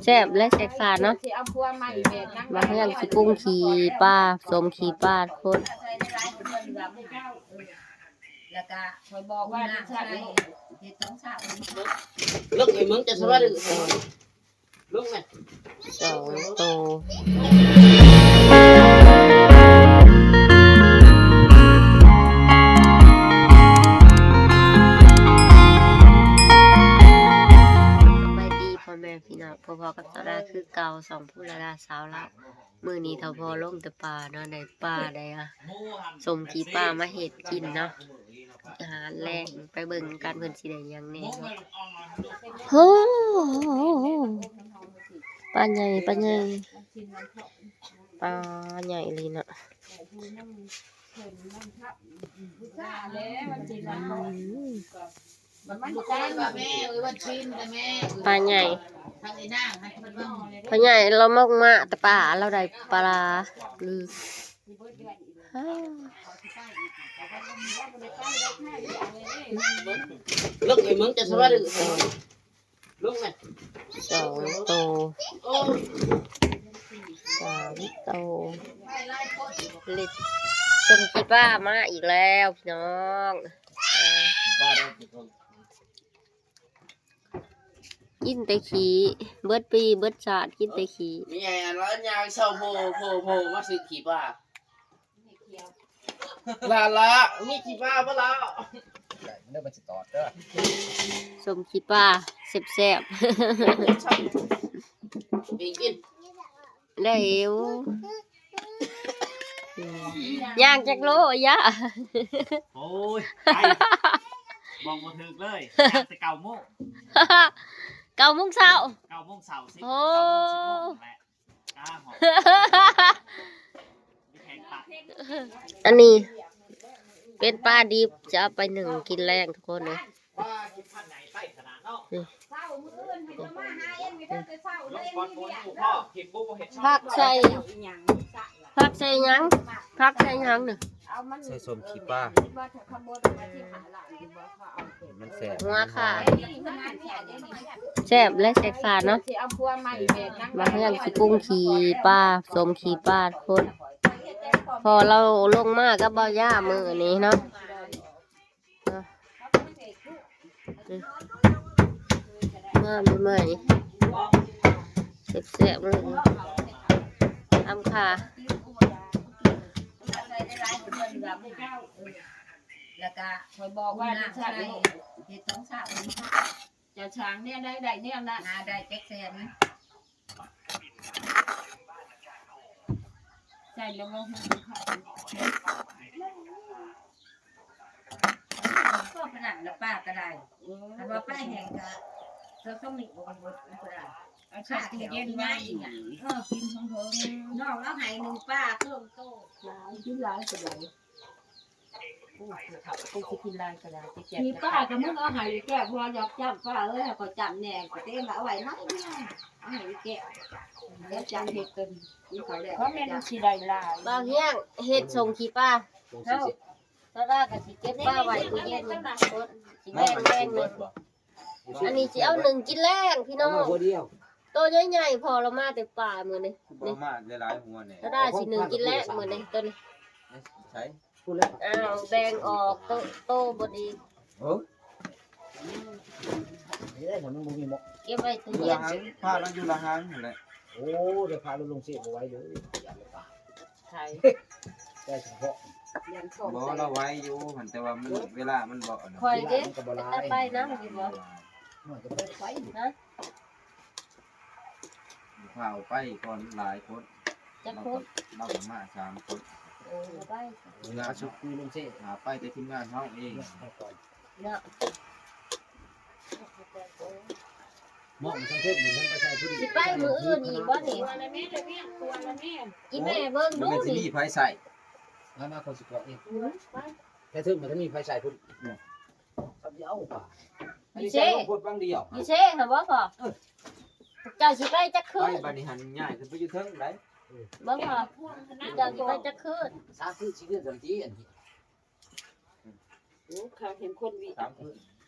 ແຊບແລະແຊບຊາເນາະ ມາເຮືອນຊິປຸງຂີ້ປາ ສົ້ມຂີ້ປາທຸກຄົນ ແລ້ວກະຂ້ອຍບອກວ່າ ເຮັດຕ້ອງເຊົາ ເລິກໃຫ້ເມືອງຈະສະບາຍ ເອີ ລົງແມ່ ສອງໂຕ ສະບາຍດີພໍ່ແມ່ພີ່ນ້ອງ ພົບພໍ້ກັບສາວລາວຄືເກົ່າ ຊ່ອງພູລະດາສາວລາວ. ມື້ນີ້ເຖົ້າພໍ່ລົງແຕ່ປ່າເນາະ ໄດ້ປາ ໄດ້ ອ່າ ສົ້ມຂີ້ປາມາເຮັດກິນເນາະ ອາຫານແລງ ໄປເບິ່ງນຳກັນເພິ່ນຊິໄດ້ຫຍັງແດ່ເນາະ. ໂຫ ປາໃຫຍ່ ປາໃຫຍ່ ປາໃຫຍ່ອີ່ຫຼີເນາະ. ອືມ ປາໃຫຍ່ ພໍ່ໃຫຍ່ລາວມາແຕ່ປ່າ ລາວໄດ້ປາ ເລິກໃຫ້ເມືອງຈະສະບາຍ ລົງແມ່ ສອງໂຕ ສາມໂຕ ເລັດ ສົ້ມຂີ້ປາມາອີກແລ້ວພີ່ນ້ອງ ກິນແຕ່ຂີ້ ເບິດປີເບິດຊາດກິນແຕ່ຂີ້. ມີຫຍັງອັນວ່າຍ່າງເຊົາໂພ ໂພ ໂພ ມາຊື້ຂີ້ປາ ລາ ລາ ມີຂີ້ປາບໍ່ລາ? ເດີ ມັນຊິຕອດເດີ ສົ້ມຂີ້ປາແຊບໆ ກິນ ໄດ້ຢູ່ ຍ່າງຈັກໂລຍະ? ໂອ້ຍ ໄກ ບອກບໍ່ຖືກເລີຍ ຍ່າງແຕ່ເກົ້າໂມງ ເກົ້າໂມງເຊົ້າ ເກົ້າໂມງເຊົ້າ ສິບ ໂອ້ ເກົ້າໂມງ ສິບໂມງແຫຼະ. ອັນນີ້ເປັນປາດິບ ຈະເອົາໄປໜຶ້ງກິນແລງທຸກຄົນເອີຍ. ນີ້ ຜັກໃສ່ ຜັກໃສ່ຫຍັງ? ຜັກໃສ່ຫຍັງນີ້? ໃສ່ສົ້ມຂີ້ປາ ມັນແຊບ ຫົວຂາ ແຊບແລະແຊບຊາເນາະ. ມາເຮືອນຊິປຸງຂີ້ປາ ສົ້ມຂີ້ປາທຸກຄົນ ພໍລາວລົງມາກັບບ່າວຢາມື້ນີ້ເນາະ ມາໃໝ່ໆ ແຊບໆ ເລີຍ ອຳຄ່າ. ແລ້ວກະຂ້ອຍບອກວ່າ ເຮັດຕ້ອງເຊົາ ຈະສ້າງແນວໃດໄດ້ແນວນັ້ນ ຫາໄດ້ຈັກແສນ ໃສ່ລະບໍ່? ກໍປານນັ້ນລະ ປາກະໄດ້ ຄັນວ່າປາແຫ້ງກະ ເຈົ້າຕ້ອງມີບໍ່ໝົດກໍໄດ້ ເອົາໃສ່ຕູ້ເຢັນໄວ້. ເອີ ກິນເຖິງໆ ນ້ອງລາວໃຫ້ໜຶ່ງປາເຄິ່ງໂຕ ກິນຫຼາຍກະໄດ້. ໂອ້ຍ ເຖົ້າ ເຂົາຊິກິນຫຼາຍກະໄດ້ ຊິແກະ ມີປາກະມຶງເອົາໃຫ້ແກະ ບໍ່ຢາກຈ້ຳປາເອີຍ ເຂົາຈ້ຳແດ່ ກະເຕັມເອົາໄວ້ໜ້ອຍດຽວ ເອົາໃຫ້ແກະ ແລ້ວຈັ່ງເຮັດເປັນ ກິນເຂົ້າແລ້ວ ເພາະແມ່ນຊິໄດ້ຫຼາຍ. ບ່າວຮຽງເຮັດສົ້ມຂີ້ປາ ເຮົາ ຕາລາກະຊິເກັບປາໄວ້ຕູ້ເຢັນ ຊິແບ່ງໆ ໜຶ່ງ ອັນນີ້ຊິເອົາໜຶ້ງກິນແລງພີ່ນ້ອງ ໂຕໃຫຍ່ໆ ພໍລາວມາແຕ່ປ່າມື້ນີ້ ບໍ່ມາຫຼາຍໆຫົວແດ່ ຕາລາຊິໜຶ້ງກິນແລງມື້ນີ້ ໂຕນີ້ ໃສ່ ອ້າວ ແບ່ງອອກ ໂຕ ໂຕບໍ່ດີ ເອີ ນີ້ແຫຼະ ຖ້າມັນບໍ່ມີໝໍ້ ເກັບໄວ້ຕູ້ເຢັນ ພາລາຢູ່ລະຫາງຫັ້ນແຫຼະ. ໂອ້ ແຕ່ພາລາລົງເຊບໍ່ໄຫວຢູ່ ໃສ່ ແຕ່ສະເພາະ ບໍ່ ລາວໄຫວຢູ່ຫັ້ນ ແຕ່ວ່າມັນ ເວລາມັນບໍ່ອັນນັ້ນ ຂ້ອຍເດ້ ມັນກະບໍ່ຫຼາຍ ໄປນຳຢູ່ບໍ່? ນ້ອຍກະໄປ ຮະ ພາໄປກ່ອນຫຼາຍຄົນ ຈັກຄົນ? ລາວກະມາສາມຄົນ ໂອ້ ໄປ ເວລາຊຸກຄືລົງເຊ ຫາໄປແຕ່ທີມງານເຮົາເອງ ເນາະ ໝໍ້ມັນເທິງນີ້ ມັນໄປໃສ່ພຸ້ນ ຊິໄປມື້ອື່ນອີກບໍ່ນີ້? ອີແມ່ເບິ່ງດູ ມັນຊິມີ ນີ້ ໃຜໃສ່ ມາ ມາ ຂ້ອຍຊິກວດເອງ ແຕ່ເທິງມັນຈະມີໃຜໃສ່ພຸ້ນ ຄັນຊິເອົາປາ ອັນນີ້ໃສ່ລົງໂພດບາງດຽວ ຢູ່ເຊຫັ້ນບໍ່ພໍ່? ເອີ ເຈົ້າຊິໄປຈັກຄືນ? ໄປບາດນີ້ຫັ້ນ ຍ້າຍຂຶ້ນໄປຢູ່ເທິງໄດ໋ ບໍ່ພໍ່ ເຈົ້າຊິໄປຈັກຄືນ? ສາມຄືນ ສີ່ຄືນ ສາມຄືນ ໂອ້ ຂ້າເຫັນຄົນວິ ສາມຄືນ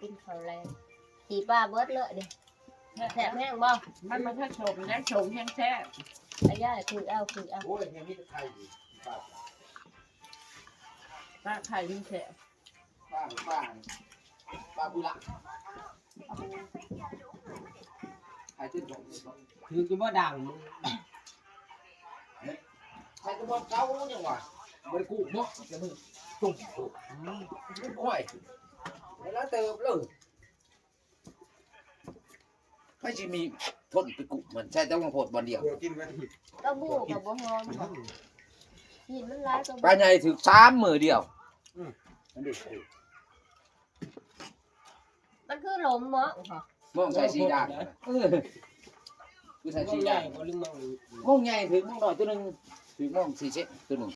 ກິນເຂົ້າແລງ ສີປາເບິດເລີຍນີ້ ແຊບແຮງບໍ່? ມັນບໍ່ທັນສົ້ມ ໄດ້ສົ້ມແຮງແຊບ ອາຍາຍ ຄືເອົາ ຄືເອົາ ໂອ້ຍ ຍັງມີແຕ່ໄຂ່ຢູ່ ປາ ປາໄຂ່ມັນແຊບ ປາ ປາ ປາບຸລະ ໃຫ້ຂຶ້ນ ຖືກຢູ່ບໍ່ດ່າງ ໃສ່ກະບອກເກົ່າຍັງວ່າ ບໍ່ໄດ້ກູ້ເນາະ ຈະມືຕຸ້ມ ໂອ້ຍ ເວລາເຕີບເລີຍ ໃຜຊິມີທົນໄປກູ້ມັນ ໃສ່ແຕ່ວ່າໂພດບ່ອນດຽວ ກະບູກະບໍ່ຫອມ ຫີນມັນຫຼາຍກວ່າ ປາໃຫຍ່ຖືກສາມມື້ດຽວ ອືມ ມັນໄດ້ ມັນຄືຫຼົມເນາະ ມອງໃສ່ສີດາ ເອີ ຄືໃສ່ສີດາ ມອງໃຫຍ່ບໍ່ ຫຼືມອງ ມອງໃຫຍ່ຖືກມອງນ້ອຍຕົວໜຶ່ງ ຖືກມອງສີ່ສິບຕົວໜຶ່ງ